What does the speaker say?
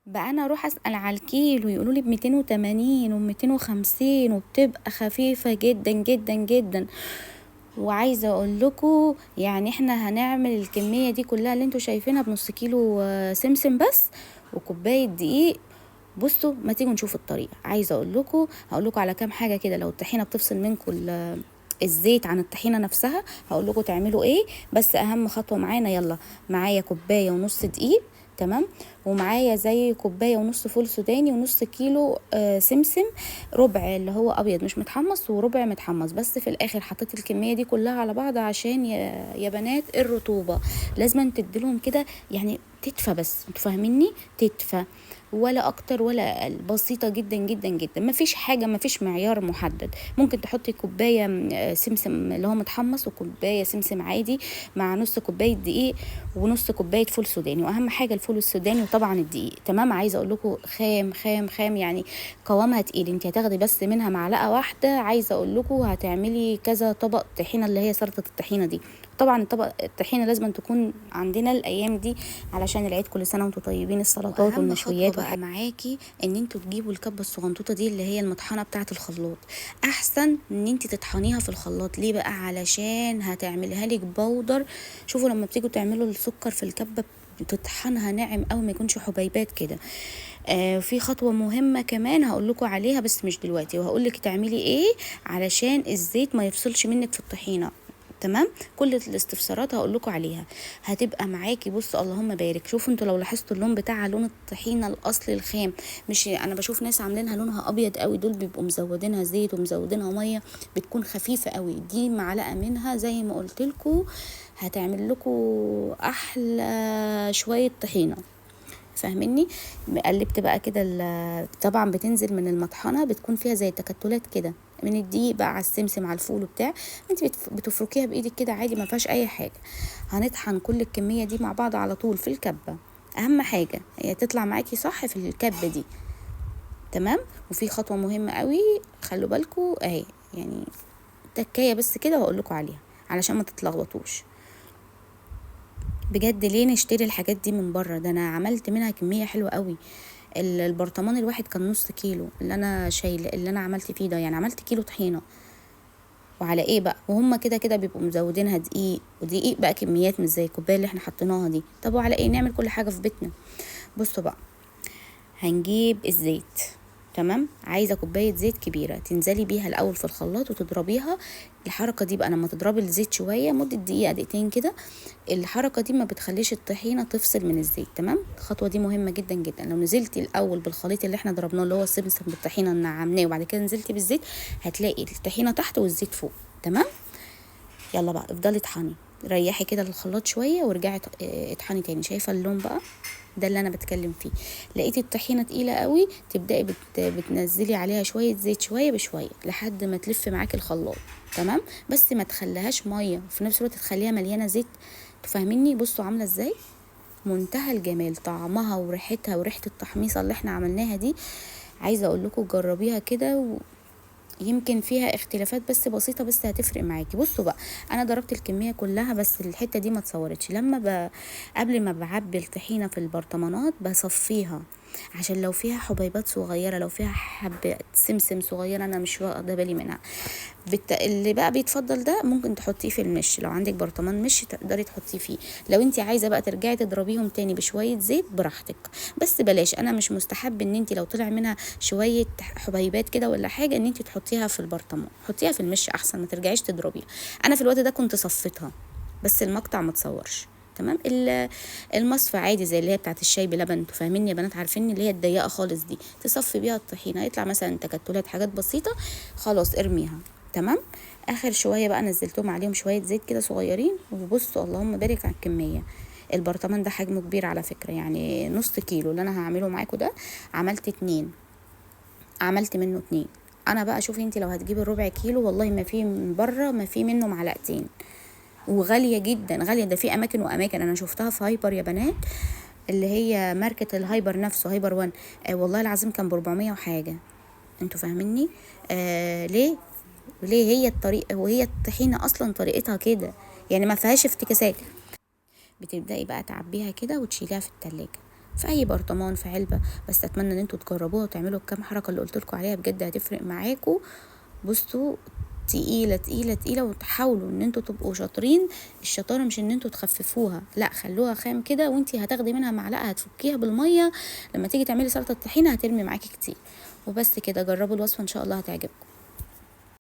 بقى انا اروح اسال على الكيلو يقولوا لي ب280 و250، وبتبقى خفيفة جدا جدا جدا. وعايزه اقول لكم يعني احنا هنعمل الكمية دي كلها اللي انتوا شايفينها بنص كيلو سمسم بس وكوبايه دقيق. بصوا ما تيجوا نشوف الطريقة. عايزه اقول لكم، هقول لكم على كام حاجة كده. لو الطحينه بتفصل منكم الزيت عن الطحينه نفسها هقول لكم تعملوا ايه. بس اهم خطوة معانا، يلا معايا كوباية ونص دقيق، تمام، ومعايا زي كوباية ونص فول سوداني ونص كيلو سمسم، ربع اللي هو ابيض مش متحمص وربع متحمص. بس في الاخر حطيت الكمية دي كلها على بعض عشان يا بنات الرطوبة لازم تديلهم كده، يعني تدفى بس، انتوا فاهميني، تدفى ولا اكتر ولا اقل، بسيطة جدا جدا جدا. مفيش حاجة، مفيش معيار محدد. ممكن تحطي كوباية سمسم اللي هو متحمص وكوبايه سمسم عادي مع نص كوباية دقيق ونص كوباية فول سوداني، واهم حاجة الفول السوداني وطبعا الدقيق، تمام. عايزه اقول لكم خام خام خام، يعني قوامها تقيل، انت هتاخدي بس منها معلقه واحدة. عايزه اقول لكم هتعملي كذا طبق طحينه اللي هي سلطة الطحينه دي. طبعا الطبق الطحينه لازم تكون عندنا الايام دي علشان العيد، كل سنة وانتم طيبين، السلطات وأهم والمشويات خطوة بقى والحاجات. معاكي ان انتوا تجيبوا الكبه الصغنطوطه دي اللي هي المطحنه بتاعه الخلاط، احسن ان انت تطحنيها في الخلاط. ليه بقى؟ علشان هتعملها لك بودر. شوفوا لما بتيجوا تعملوا السكر في الكبه بتطحنها ناعم قوي، ما يكونش حبيبات كده. في خطوة مهمة كمان هقول لكم عليها بس مش دلوقتي، وهقول لك تعملي ايه علشان الزيت ما يفصلش منك في الطحينه، تمام. كل الاستفسارات هقول لكم عليها هتبقى معاكي. بصوا اللهم بارك، شوفوا انتوا لو لاحظتوا اللون بتاعها لون الطحينه الاصلي الخام، مش انا بشوف ناس عاملينها لونها ابيض قوي، دول بيبقوا مزودينها زيت ومزودينها مية، بتكون خفيفة قوي. دي معلقه منها زي ما قلت لكم هتعمل لكم احلى شوية طحينه، فاهميني. قلبت بقى كده، طبعا بتنزل من المطحنه بتكون فيها زي تكتلات كده من الدقيق بقى على السمسم على الفول وبتاع، انت بتفركيها بايدك كده عادي، ما فيهاش اي حاجة. هنطحن كل الكمية دي مع بعض على طول في الكبه، اهم حاجة هي تطلع معاكي صح في الكبه دي، تمام. وفي خطوة مهمة قوي خلوا بالكم اهي، يعني تكايه بس كده وهقول لكم عليها علشان ما تتلخبطوش. بجد ليه نشتري الحاجات دي من بره؟ ده انا عملت منها كمية حلوة قوي. البرطمان الواحد كان نص كيلو اللي انا شايله، اللي انا عملت فيه ده، يعني عملت كيلو طحينه. وعلى ايه بقى؟ وهم كده كده بيبقوا مزودينها دقيق، ودقيق بقى كميات مش زي الكوباية اللي احنا حطيناها دي. طب وعلى ايه نعمل كل حاجة في بيتنا؟ بصوا بقى، هنجيب الزيت، تمام. عايزه كوباية زيت كبيرة تنزلي بيها الاول في الخلاط وتضربيها. الحركة دي بقى لما تضربي الزيت شوية مده دقيقة دقيقتين كده، الحركة دي ما بتخليش الطحينه تفصل من الزيت، تمام. الخطوة دي مهمة جدا جدا. لو نزلتي الاول بالخليط اللي احنا ضربناه اللي هو السمسم بالطحينه نعمناه، وبعد كده نزلتي بالزيت، هتلاقي الطحينه تحت والزيت فوق، تمام. يلا بقى افضلي اطحني، ريحي كده الخلاط شوية وارجعي اطحني تاني. شايفه اللون بقى ده اللي انا بتكلم فيه. لقيتي الطحينه تقيلة قوي، تبداي بتنزلي عليها شوية زيت شوية بشوية لحد ما تلف معاكي الخلاط، تمام. بس ما تخليهاش مية، وفي نفس الوقت تخليها مليانة زيت، تفهميني؟ بصوا عامله ازاي، منتهى الجمال، طعمها وريحتها وريحه التحميصه اللي احنا عملناها دي. عايزه اقول لكم جربيها كده، يمكن فيها اختلافات بس بسيطة، بس هتفرق معاكي. بصوا بقى، انا ضربت الكمية كلها بس الحتة دي ما اتصورتش. قبل ما بعبي الطحينه في البرطمانات بصفيها، عشان لو فيها حبيبات صغيرة، لو فيها حبه سمسم صغيرة انا مش واخده بالي منها. اللي بقى بيتفضل ده ممكن تحطيه في المش، لو عندك برطمان مش تقدري تحطيه فيه. لو انت عايزه بقى ترجعي تضربيهم تاني بشوية زيت براحتك، بس بلاش، انا مش مستحب ان انت لو طلع منها شوية حبيبات كده ولا حاجة ان انت تحطيها في البرطمان، حطيها في المش احسن، ما ترجعيش تضربيها. انا في الوقت ده كنت صفيتها بس المقطع ما اتصورش، تمام. المصفى عادي زي اللي هي بتاعت الشاي بلبن، انتوا فاهميني يا بنات، عارفين اللي هي الضيقه خالص دي، تصفي بيها الطحينه، يطلع مثلا تكتلات حاجات بسيطة، خلاص ارميها، تمام. اخر شوية بقى نزلتهم عليهم شوية زيت كده صغيرين، وبصوا اللهم بارك على الكمية. البرطمان ده حجمه كبير على فكرة، يعني نص كيلو اللي انا هعمله معاكم ده، عملت 2، عملت منه 2. انا بقى شوفي انت لو هتجيبي الربع كيلو والله ما فيه من بره، ما فيه منه معلقتين، وغاليه جدا غالية. ده في اماكن واماكن، انا شفتها في هايبر يا بنات، اللي هي ماركة الهايبر نفسه، هايبر 1، والله العظيم كان ب400 وحاجه، انتوا فاهميني؟ ليه؟ ليه هي الطريقة، وهي الطحينه اصلا طريقتها كده، يعني ما فيهاش افتكاسات. بتبداي بقى تعبيها كده وتشيليها في التلاجة، في اي برطمان، في علبة. بس اتمنى ان انتوا تجربوها وتعملوا الكام حركة اللي قلتلكوا عليها، بجد هتفرق معاكم. بصوا تقيلة تقيلة تقيلة، وتحاولوا ان انتوا تبقوا شاطرين. الشطارة مش ان انتوا تخففوها، لا خلوها خام كده، وانتي هتاخدي منها معلقه هتفكيها بالمية، لما تيجي تعملي سلطة الطحينه هترمي معاكي كتير. وبس كده، جربوا الوصفة ان شاء الله هتعجبكم.